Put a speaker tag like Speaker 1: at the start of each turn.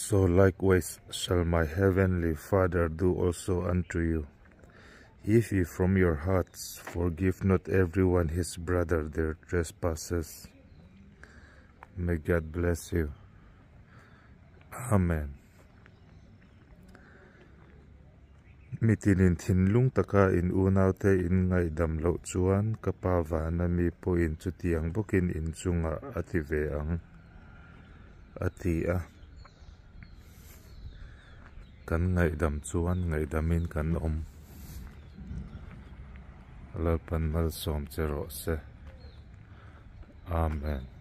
Speaker 1: So likewise shall my heavenly Father do also unto you, if ye from your hearts forgive not every one his brother their trespasses. May God bless you. Amen. Mitinin thinlung taka in unaute in ngaihdam loh chuan ka Pa vana mi pawhin chutiang bawkin in chungah a ti ve ang, a ti a. Kan ngaihdam chuan ngaihdamin kan awm. Lalpan malsawm che rawh se. Amen.